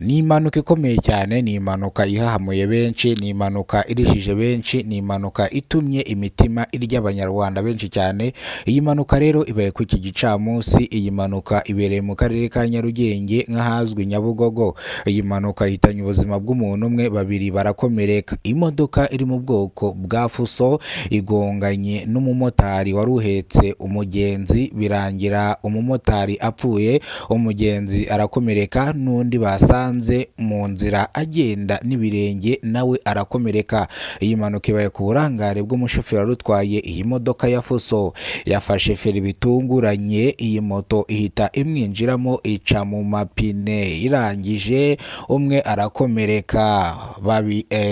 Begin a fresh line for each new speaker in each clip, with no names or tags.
Ni impanuka ikomeye cyane, ni impanuka ihahamuye benshi, ni impanuka irishije benshi, ni impanuka itumye imitima irya Abanyarwanda benshi cyane. Iyi mpanuka rero ibaye ku iki gicamunsi. Iyi mpanuka ibereye mu karere ka Nyarugenge nk'ahazwi Nyabugogo. Iyi mpanuka ihitanye ubuzima bw'umuntu umwe, babiri barakomereka. Imodoka iri mu bwoko bwa fuso igonganye n'umumotari wari uhetse umugenzi, birangira umumotari apfuye, umugenzi arakomereka, n'undi basanze mu nzira agenda n'ibirenge nawe arakomereka. Iyi mpanuka ibaye ku burangare bw'umushoferi wari utwaye iyi modoka ya fuso. Yafashe feri bitunguranye, iyi moto ihita imwinjiramo ica mu mapine, irangije umwe arakomereka,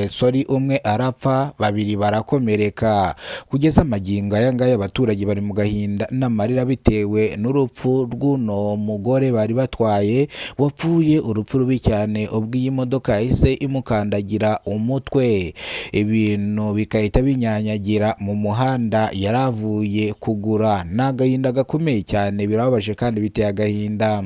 sorry, umwe arapfa, babiri barakomereka. Kugeza amagingo aya ngaya abaturage bari mu gahinda n'amarira bitewe n'urupfu rw'uno mugore bari batwaye wapfuye urupfu rubi cyane, ubwo iyi modoka yahise imukandagira umutwe, ibintu bigahita binyanyagira mu muhanda yari avuye kugura. Ni agahinda gakomeye cyane, birababaje kandi biteye agahinda.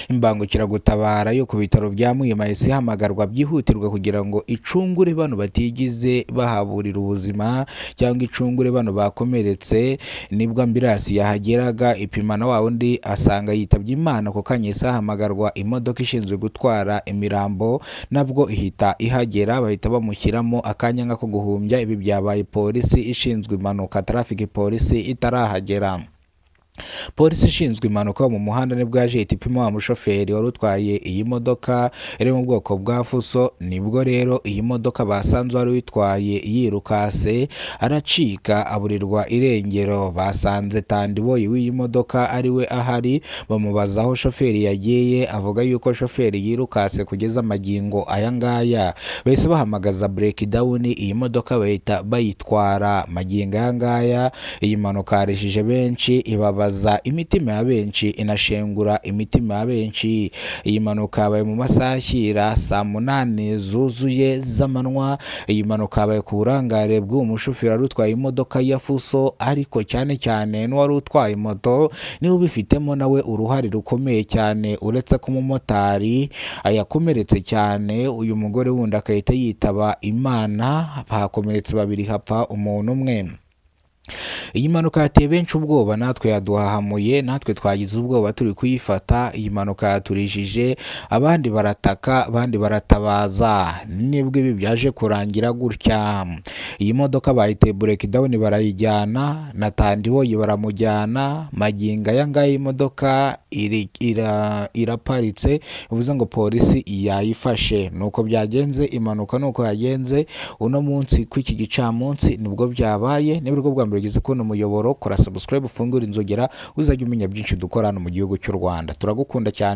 Imbangukiragutabara yo ku bitaro bya Muhima yahise ihamagarwa byihutirwa kugira ngo icungure bano batigize bahaburira ubuzima cyangwa icungure bano bakomeretse. Nibwo ambulance yahageraga ipima na wa wundi asanga yitabye Imana. Ako kanya yahise hahamagarwa imodoka ishinzwe gutwara imirambo, nabwo ihita ihagera, bahita bamushyiramo akanya nk'ako guhumbya. Ibi byabaye polisi ishinzwe impanuka, traffic polisi, itarahagera. Polisi ishinzwe impanuka mu muhanda nibwo yaje ihita ipima wa mushoferi wari utwaye iyi modoka iri mu bwoko bwa fuso. Nibwo rero iyi modoka basanze wari uyitwaye yirukase aracika, aburirwa irengero. Basanze tandiboyi w'iyi modoka ari we ahari, bamubaza aho shoferi yagiye, avuga yuko shoferi yirukase kugeza amagingo aya ngaya. Bahise bahamagaza breakdown, iyi modoka bahita bayitwara. Magingo aya ngaya iyi mpanuka yarishije benshi, ibabaza imitima ya benshi, inashengura imitima ya benshi. Iyi mpanuka yabaye mu masaha ashyira saa 8 zuzuye z'amanywa. Iyi mpanuka yabaye ku burangare bw'uwo mushoferi wari utwaye imodoka ya fuso, ariko cyane cyane n'uwari utwaye moto niwe ubifitemo nawe uruhare rukomeye cyane. Uretse ko umumotari yakomeretse cyane, uyu mugore wundi agahita yitaba Imana, hakomeretse babiri, hapfa umuntu umwe. Iyi mpanuka yateye benshi ubwoba, natwe yaduhahamuye, natwe twagize ubwoba turi kuyifata. Iyi mpanuka yaturijije, abandi barataka, abandi baratabaza, nibwo ibi byaje kurangira gutya. Iyi modoka bayiteye breakdown barayijyana, na tandiboyi baramujyana. Magingo aya ngaya iyi modoka iraparitse, bivuze ngo polisi yayifashe. Nuko byagenze, impanuka nuko yagenze uno munsi ku iki gicamunsi nibwo byabaye. Niba aribwo bwa mbere ugeze kubona umuyoboro, kora subscribe, ufungure inzogera, uzajya umenya byinshi dukora hano mu gihugu cy'u Rwanda. Turagukunda cyane.